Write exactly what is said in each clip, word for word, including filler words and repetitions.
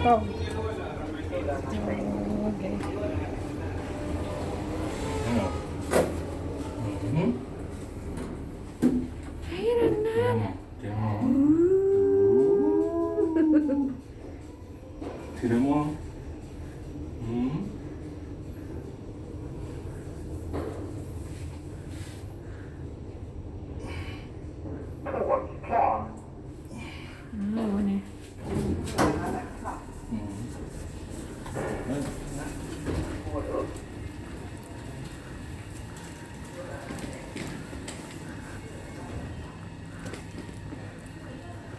Oh. Okay. Mhm. Ayan na. Tinan mo. Tinan mo. Hmm? Ah, wala. Hmm.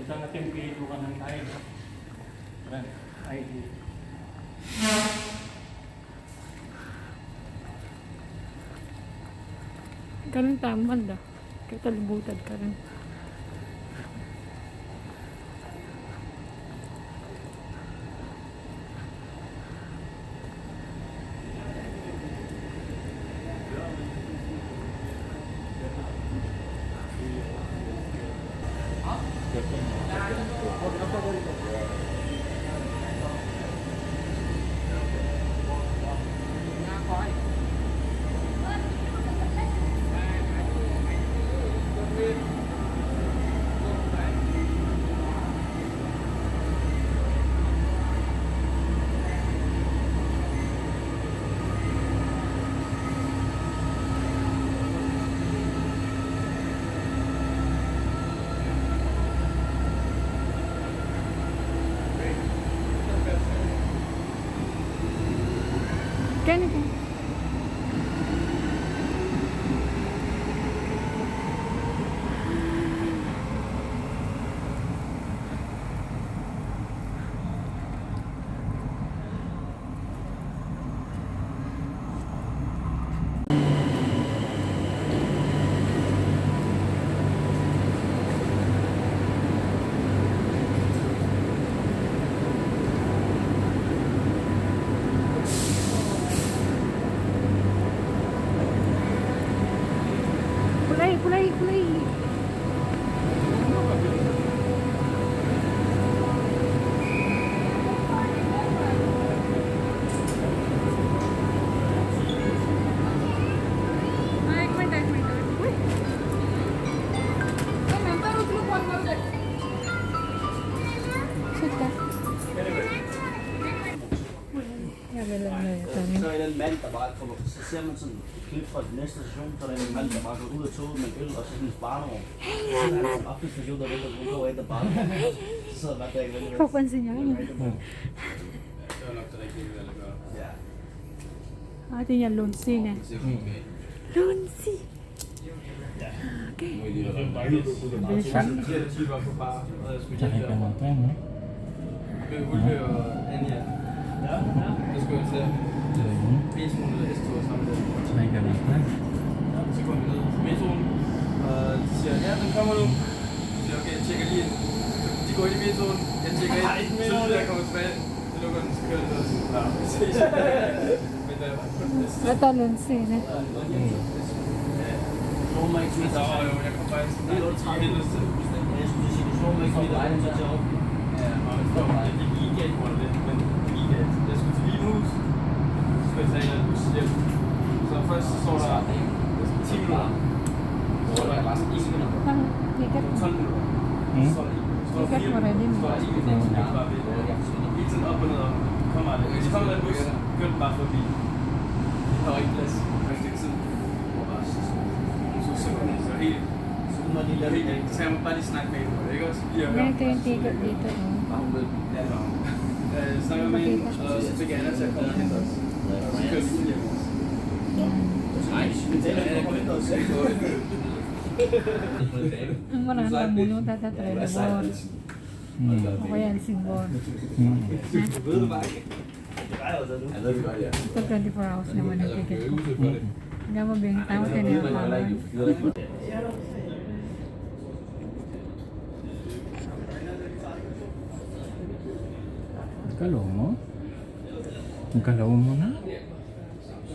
Ito na templo ka ng tide. Ayan, tide. Ganun taman da. Kaya talibutad ka rin. Kaya na, kaya. Kulay, kulay, kulay. Ay, kumanta, kumanta. Uy! Ay, ma'am, parang tumukuan mo rin. Sit ka. Yan, yan, yan, yan. Kailan men, tabakal ko, siya man sa Clifford, next station, kailan men, tabakal ko, ulit so, men, il, as in, paano? Hey, yan, yan. Office na yun, dapat ko, kaway, tabakal. Sa batay, Papansin niya yun. Yeah. Ate niya, Lunsi na. Lunsi. Okay. Tsaka ka ng time, no? Tsaka ka ng time. Ito, Lunsi na. Ang bigat. Hmm? Bigat mo rin yun. Yan ito yung ticket dito, oh. Pakita. Ang marami ang muno, tata, Trelleborg. Hmm. O kaya, Helsingborg. Hmm. Ito, twenty-four hours naman ang ticket ko. Hmm. Hanggang mabenta ko, kaya na. Galaw mo? Galaw mo na?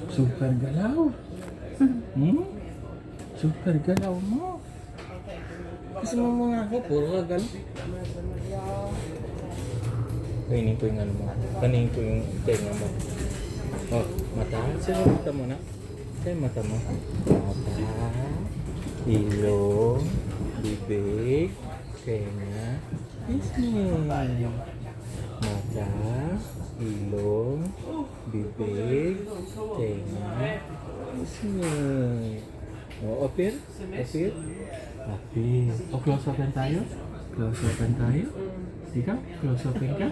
Super galaw. Hmm? Super galaw mo. Kasi mo mga ako, puro ka galaw. Kainin ko yung ano mo. Kainin ko yung tenga mo. O, mata. Sino mata mo na? Sino mata mo? Mata, ilong, bibig, tenga, pisngi. Mata, ilong, bibig, tenga, pisngi. O, apir? Apir? Apir. O, close open tayo? Close open tayo? Ikaw? Close open ka?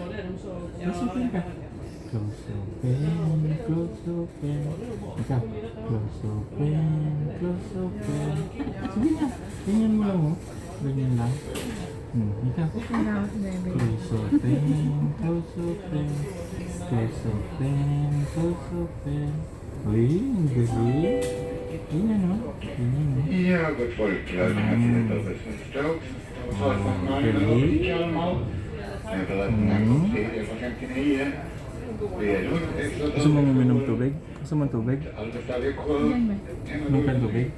Close open ka? Close open, close open. Ikaw? Close open, close open. Sige na. Ganyan mo lang, o. Ganyan lang. Hmm, ikaw? Close open, close open. Close open, close open. Uy, ang galing. Ganyan, o. Ganyan, o. Ja, gut Volk, ja, dann hat sie das Stokes. Und zwar von meiner Hochsicherung auch. Ja, vielleicht einfach sehen, einfach ganz in der Nähe. Gusto mo uminom tubig? Gusto mo tubig? Alles da wir Kohl. Inom ka tubig?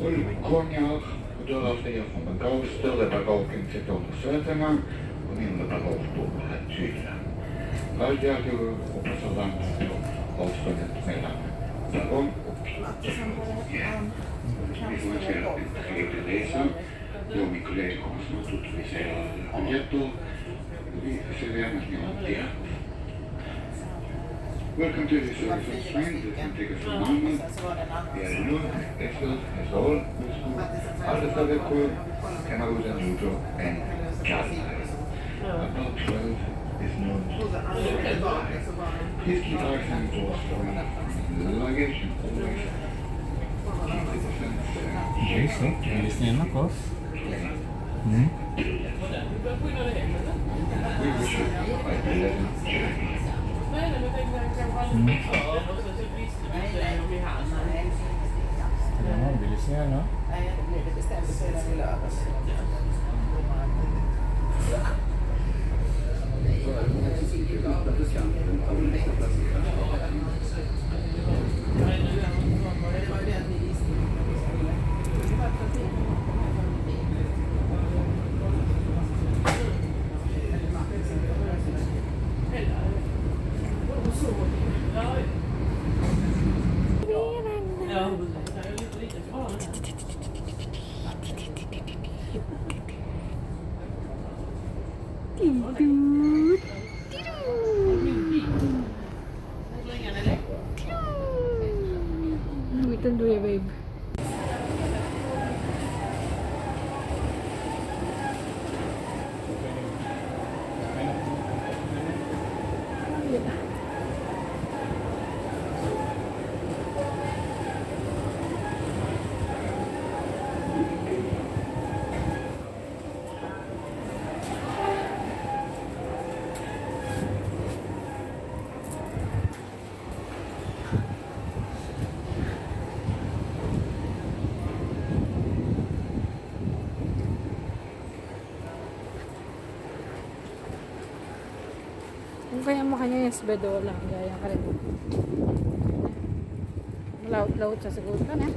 Olgu Konjak, Dorothy von Bagausta, Lebagokin Cetona Svetana, un in Lebagovpu Atšila. Važdjātu upasavdāms Austrumit mēlam. Vagon, uki. Izlaižā Reisa, jo mikulēri, kumas nu tut visēla lietu, Welcome to the service of train. This will take us a moment. Wir nun, Esso, Esol, Usku, Aldesabekul, Kanaguda, Newton, and Kalmar. About twelve is known to the Kalmar. Please keep eyes and doors free from luggage and always keep the distance. Bilis, no? Bilis niya, no, Kos? Hmm? Hmm. Ayan, ang bilis niya, no? Wait, ando ya, babe. Kung kaya mo kanya yung sbedola, gaya ka rin. Malaut-laut sa siguro ka na.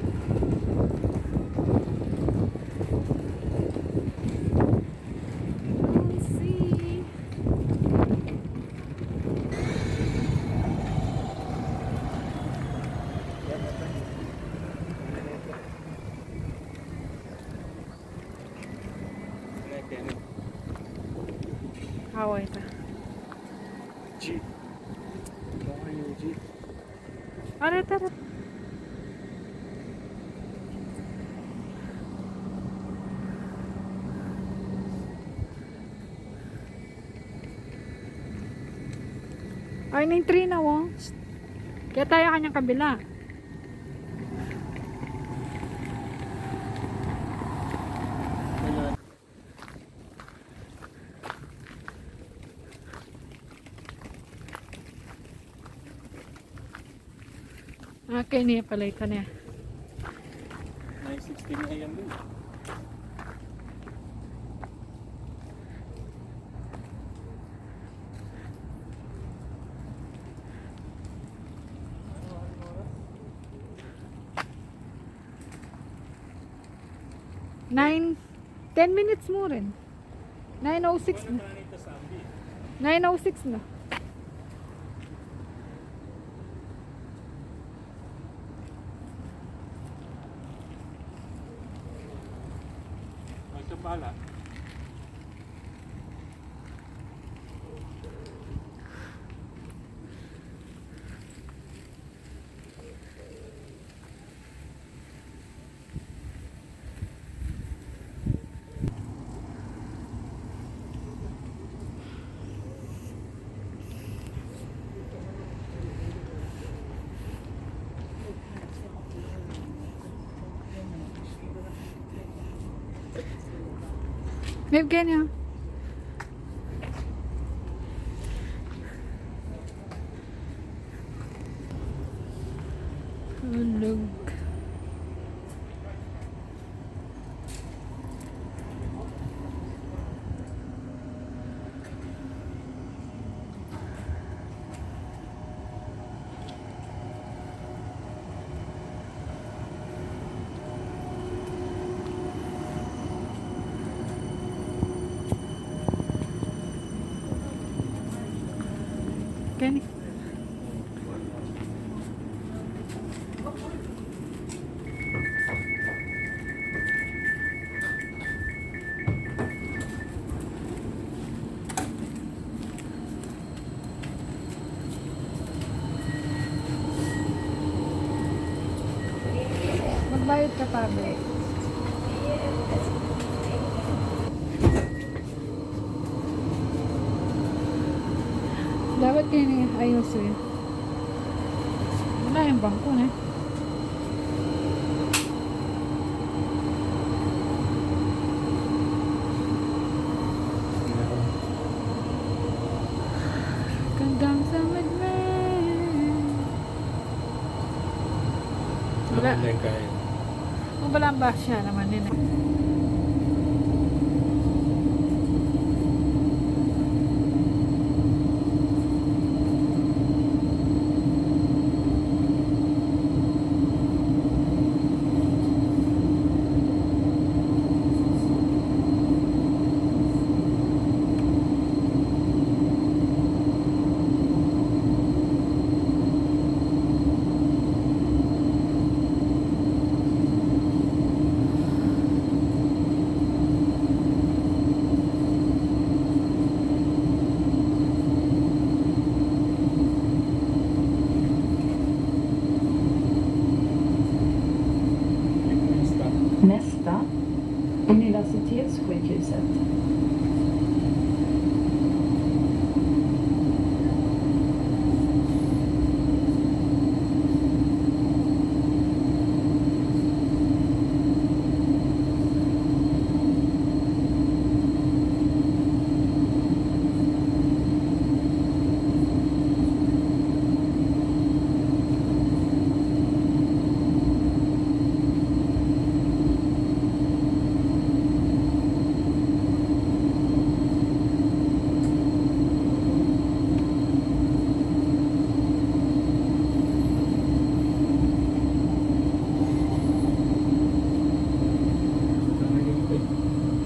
Let's see. Hawai ta. Jeep. Hawai jeep. Are, tara. Ay, na yung train na, oh. Kaya tayo kanyang kabila. Okay, niya pala ito niya. Nine sixteen A M din. Nine, ten minutes mu rin. Nine oh six na. Nine oh six na. Ay, siya pala. Evgenia. Tulog. Kenny. Magbayad ka pa, be. Dapat kaya ni ayos eh. Wala yung bangko na eh. Gandang sa madman. Wala. Ano na yung kain? Kung wala ba siya naman yun eh. Nästa, universitetssjukhuset.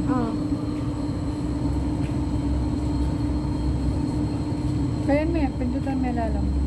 Ah. Kaya me, pindutan me lalam.